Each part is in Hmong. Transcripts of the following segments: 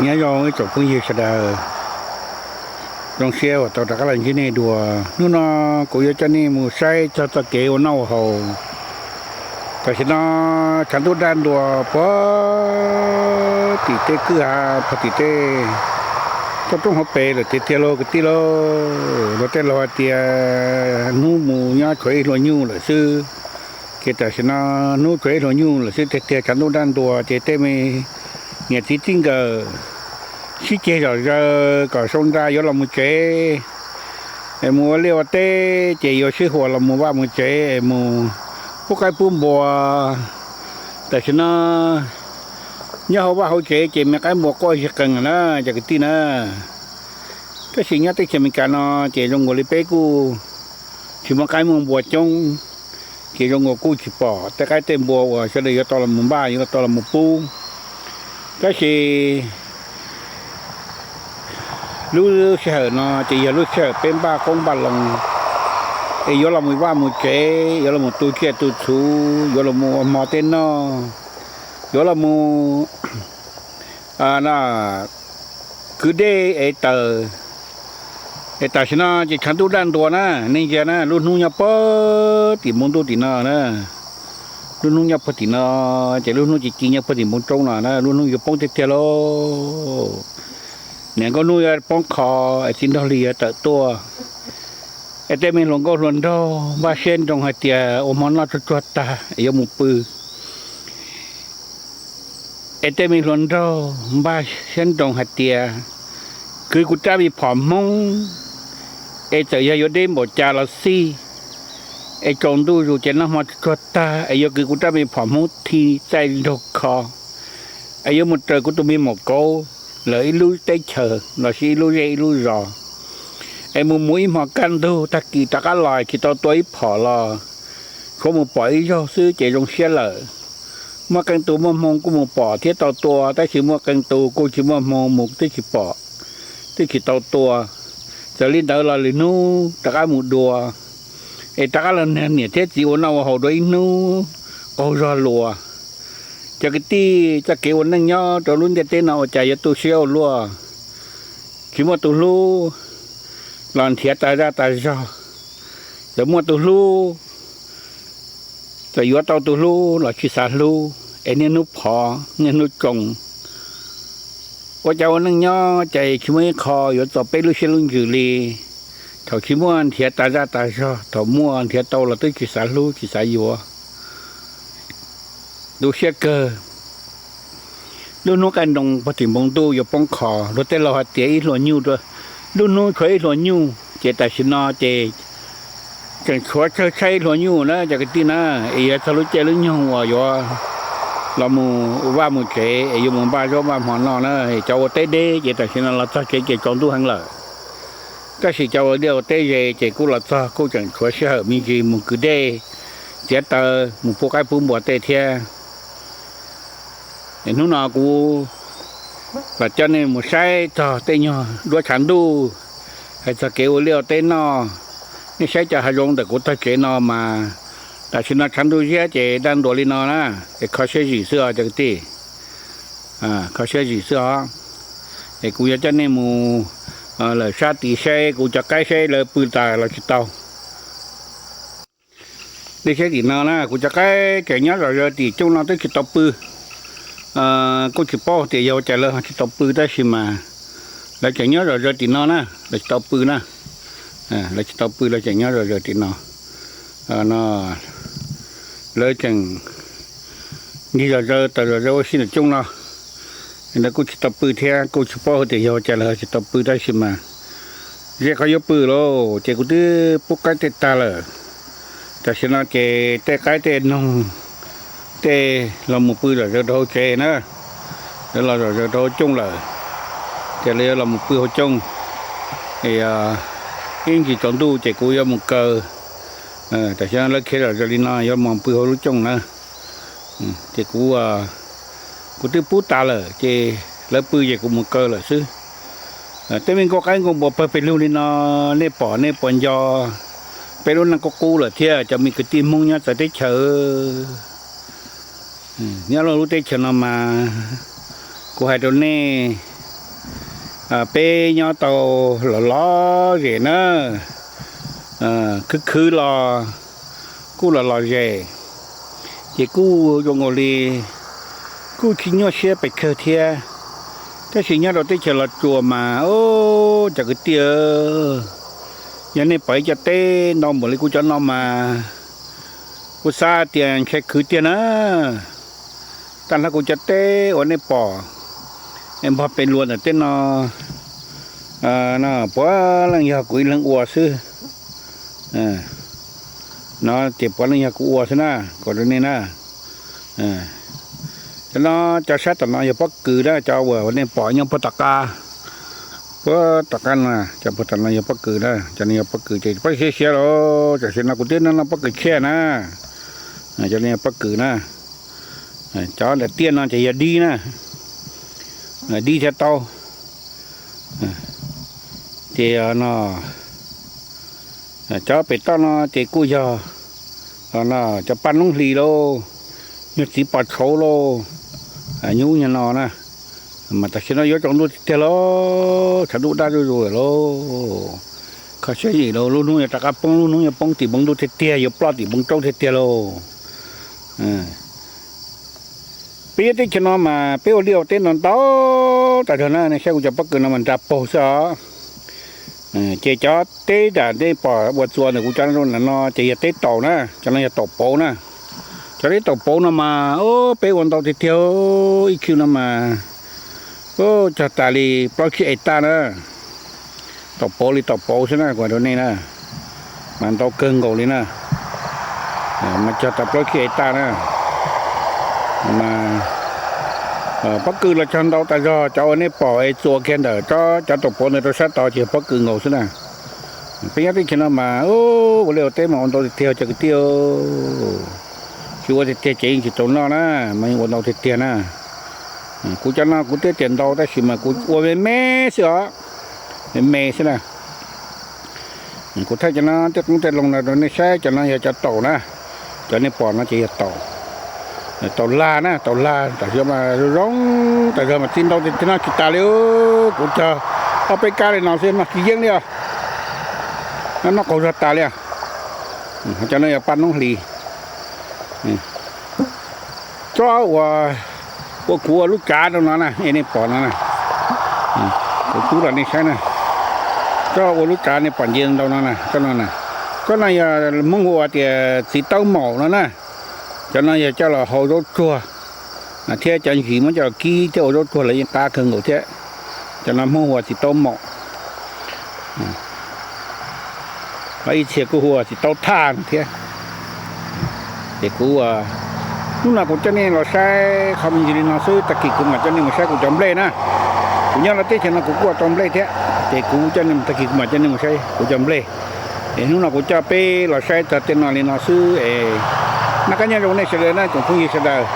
Nyob zoo ib tsoom phooj ywg sawv daws, zoo siab uas tau rov qab los ntsib nej dua. Hnub no kuv yuav coj nej mus saib txog txoj kev ua noj ua haus. Tam sim no tshav ntuj daj ntua puag tim tej kwj ha, puag tim tej toj roob hauv pes lawm tiag tiag lauj kwv tij lauj. Luag tej laus hais tias hnub mus nyob tshuav ib hlua nyuj lawm xwb. Ces tam sim no hnub tshuav ib hlua nyuj lawm xwb tiag tiag, tshav ntuj daj ntua ces tej me niam txiv txij nkawm sib ceg zom zaws kom sau nra yuav los mus tsev, es mus ua liaj ua teb ces yuav sib huas los mus vaj mus tsev es mus pub qaib pub npua. Tam sim no nyob hauv vaj hauv tsev ces me qaib npua quaj zig qees na cov kwv tij na. Tab sis nyob teb chaws Amelikas no ces zoo nkaus li peb kuj tsis muaj qaib muaj npua coob, ces zoo nkaus kuj tsis pom tej qaib tej npua uas sawv daws yuav tau los mus npaj yuav tau los mus pub. Tab sis lub sij hawm no ces yog lub sij hawm peb npaj qoob npaj loo, es yuav los mus vaj mus tsev, yuav los mus tu tsiaj tu txhu, yuav los mus ua hmo tej noj, yuav los mus kwv dej ev taws. Es tam sim no ces tshav ntuj daj ntua na, nej ntsia na, lub hnub nyob puag tim npoo ntuj tim no na. Lub hnub nyob puag tim no, ces lub hnub ci ci nyob puag tim npoo roob no na, lub hnub yuav poob tiag tiag lauj. Niam nkauj hnub yuav poob qho, es txiv nraug hli yuav tawm tuaj. Es tej me hluas nkauj hluas nraug npaj siab nroos hais tias ua hmo noj tsuag tsuag tag es yuav mus pw. Es tej me hluas nraug npaj siab nroos hais tias kwv kuv rab me phom hmoob, es txawm yog yuav deb npaum cas los xij, es tsaus ntuj zus ces noj hmo tsuag tsuag tag es yuav kwv kuv rab me phom hmoob thi txaij nraug kho, es yuav mus raws kuv tus me maum kauv lawv ib lub teb chaws los sis ib lub zej ib lub zos, es mus mus ib hmos kaj ntug tag kis rov qab los tsis tau tua ib phom los tshuav mus pom ib zaug xwb ces zoo siab lawm. Muaj qee tus muaj hmoo kuj mus pom thiab tau tua, tab sis muaj qee tus kuj tsis muaj hmoo mus twb tsis pom, twb tsis tau tua. Txawm li ntawd los lwm hnub rov qab mus dua, es rov qab los nrog niam thiab txiv ua noj ua haus dua ib hnub qaug zog luas. Cov kwv tij, txoj kev ua neej nyob rau lub ntiaj teb no ua cas yuav tu siab ua luaj. Tsis muaj tus hlub los nrhiav tas zaj tas zog, txawm muaj tus hlub, txawm yuav tau tus hlub los tsis xav hlub, es niaj hnub phov niaj hnub tsoo. Ua cas ua neej nyob ces tsis muaj ib qho yuav txaus peb lub siab lub ntsws li. Thaum tsis muaj nrhiav tas zaj tas zog, thaum muaj nrhiav tau los twb tsis xav hlub tsis xav yuav. Tu siab kawg. Lub hnub qaij nroos puag tim npoo ntuj yuav poob qho, luag tej laus hais tias ib hlua nyuj, lub hnub tshuav ib hlua nyuj, ces tam sim no ces tseem tshuav tsawg tshaib ib hlua nyuj na cov kwv tij na. Es yuav txog lub caij lub nyoog uas yuav los mus vaj mus tsev es yuav mus npaj zaub npaj hmo noj na. Cov ua teb deb ces tam sim no los txog tsev ces tsaus ntuj heev lawm. Tab sis cov ua liaj ua teb ze ces kuj los txog kuj tseem tshuav sij hawm me ntsis mus kwv dej, txiav taws, mus pub qaib pub npua tej thiab. Hnub no kuv los coj nej mus saib txog tej nyuag duab tshav ntuj, hais txog kev ua liaj ua teb noj. Nej saib cov hav zoov ntawm kuv tog tsev no mas, tam sim no tshav ntuj ziab ces daj ntua li no na, es kho siab zim xwb os cov kwv tij, kho siab zim xwb os. Es kuv yuav coj nej mus lawm sab tid saib kuv cov qaib saib lawv pw tas los tsis tau. Nej saib tim no na, kuv cov qaib tseem nyob zom zaws tim cooj no twb tsis tau pw. Kuj tsis paub tias yog ua cas lawv tsis tau pw tab sis mas lawv tseem nyob zom zaws tim no na, lawv tsis tau pw na. Lawv tsis tau pw, lawv tseem nyob zom zaws tim no. Lawv tseem ncig zom zaws tawm zom zaws ua si ntawm cooj no. Lawv kuj tsis tau pw thiab, kuj tsis paub hais tias yog ua cas lawv tsis tau pw tab sis mas ze qhov yuav pw lauj, ces kuv twb pub qaib tej tag lawm. Tam sim no ces tej qaib tej noog tej los mus pw zom zaws rau hauv tsev na. Lawv los zom zaws rau hauv cooj lawm, ces lawv yuav los mus pw hauv cooj. Ib ntsis tsaus ntuj ces kuv yuav mus kaw. Tam sim no lawv khiav zom zaws li no yuav mus pw hauv lub cooj na. Ces kuv, kuv twb pub tas lawm ces lawv pw ces kuv mus kaw lawm xwb. Tej me nkauj qaib nkauj npua pawg pes lug li no, nej pom nej puas nco peb lub neej qub qub lawm thiab cov me kwv tij Hmoob nyob txawv teb chaws? Nyob lub teb chaws no mas kuv hais rau nej, peb nyob tau los lom zem na, khwv khwv los kuj los lom zem, ces kuj zoo nkaus li kuj tsis nyuaj siab pes tsawg thiab. Tab sis nyob rau teb chaws Los Tsuas mas, o, cov kwv tij, yog nej pom ib co teb ntau npaum li kuv cov no mas kuv xav tias ntshai khwv tiag na. Tag nrho kuv cov teb uas nej pom npog pes luas ntawm tej no, puav leej yog kuv ib leeg ua xwb. No ces puav leej yog kuv ua xwb na, kom rau nej na. Cov no, cov sab tom no yog pob kws na, cov uas nej pom nyob puag tom qab, puag tom qab no, cov puag tom no yog pob kws na, cov no yog pob kws ces pob siab siab los, tam sim no kuv twb noj noj pob kws tshiab na. Cov no yog pob kws na. Cov ntawm tiaj no ces yog dib na, dib thiab taub. Ces no, cov pem toj no ces kuj yog cov paj noob hlis lauj, nyuag txiv pos tshauv lauj, nyuj nyuag no na. Mas tam sim no yuav tsaus ntuj tiag tiag lauj, tshav ntuj dab zuj zus lawm lauj. Kho siab yim lauj, lub hnub yuav rov qab poob, lub hnub yuav poob tim npoo ntuj tiag tiag, yuav ploj tim npoo roob tiag tiag lauj. Peb nyob teb chaws no mas peb ua liaj ua teb no ntau tas zog na, nej saib kuv cov pob kws no mas nra paug xwb os. Ces cov teb nram nej pom ua txuas ntawm kuv cov no ces yog teb taum na, cov no yog taum pauv na. Cov teb taum pauv no mas, o, peb ua ntau tiag tiag, ib khw no mas cog tas li plaub tsib hecta na. Taum pauv li taum pauv xwb na, kuv hais rau nej na, mas ntau kawg nkaus li na. Mas cog tas plaub tsib hecta na. Mas pob kws los cog ntau tas zog, cov uas nej pom es txuas kiag ntawm cov taum pauv ntawd rau sab tod ces yog pob kws nkaus xwb na. Peb nyob teb chaws no mas ua liaj ua teb mas ua ntau tiag tiag cov kwv tij. Tsis ua tiag tiag ces yeej tsis tau noj na, mas yeej ua ntau tiag tiag na. Kuv cov no kuv twb tias ntau tab sis mas kuv ua me me xwb os, me me xwb na. Kuv thaij cov no tej qoob tej loo no rau nej saib, cov no yog cov taum na, cov nej pom no ces yog taum, taum lag na, taum lag tam sim no zoo zoo tas zog mas txi ntau tiag tiag no tsis tas li. Kuv cog ob peb kab li no xwb noj tsis yeej li os, noj qaug zog tas li. Cov no yog paj noob hlis. Tsob uas ua kuv ua lub tsav rau no na, nej pom no na, kuv tub los nej saib na. Tsob ua lub tsav nej pom nce ntau no na, tsob no na. Tsob no yog Hmoob hu ua tias txiv taub maum no na. Cov no yog coj los hau zaub tsuag, thiab cov ntsis muab coj los kib thiab ua zaub tsuag los yeej qab kawg nkaus thiab. Cov no Hmoob hu ua txiv taub maum, ho ib txhia kuj hu ua txiv taub thaj no thiab. Ces kuv, hnub no kuv coj nej los saib qhov me ntsis li no xwb, tag kis kuv mam coj nej mus saib kuv cov nplej na. Kuv nyob rau teb chaws no kuv kuj ua tau nplej thiab, ces kuv coj nej, tag kis kuv mam coj nej mus saib kuv cov nplej. Es hnub no kuv coj peb los saib txog tej no li no xwb es, noj qab nyob zoo nej sawv daws na tsoom phooj ywg sawv daws,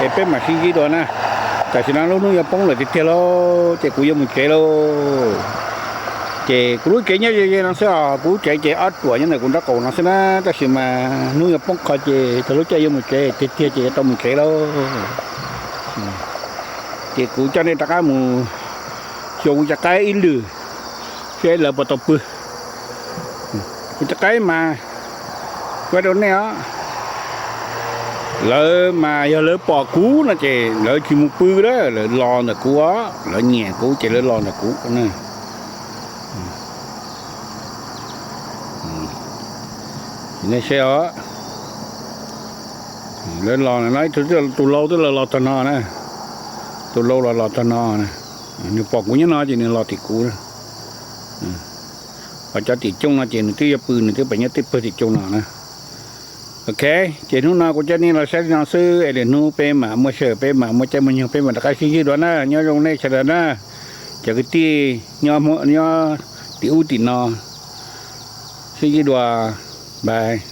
es peb mam sib ntsib dua na. Tam sim no lub hnub yuav poob lawm tiag tiag lauj, ces kuv yuav mus tsev lauj. Ces kuv lub tsev nyob ze ze no xwb os, kuv lub tsev ces ob ruam nyob ntawm kuv nraub qaum no xwb na, tab sis mas hnub yuav poob qho ces txog lub caij yuav mus tsev tiag tiag ces yuav tau mus tsev lauj. Ces kuv coj nej rov qab mus xyuas kuv cov qaib ib lwm, seb lawv puas tau pw. Kuv cov qaib mas, kuv hais rau nej os, lawv mas yog lawv pom kuv no ces lawv tsis mus pw lawm, lawv los ntawm kuv os, lawv nyiam kuv ces lawv los ntawm kuv na. Nej saib os, lawv los no, tus lau twb los los txog no na, tus lau los los txog no na, nws pom kuv nyob no ces nws los tim kuv. Ho cov tim cooj no ces nws twb yuav pw, nws twb pem nyob tej pawg tim cooj no na. Ok, ces hnub no kuv coj nej los saib li no xwb es lwm hnub peb mam muaj sij hawm peb mam muaj caij muaj nyoog peb mam rov qab sib ntsib dua na. Nyob zoo nej sawv daws na, cov kwv tij nyob tim ub tim no, sib ntsib dua, bye.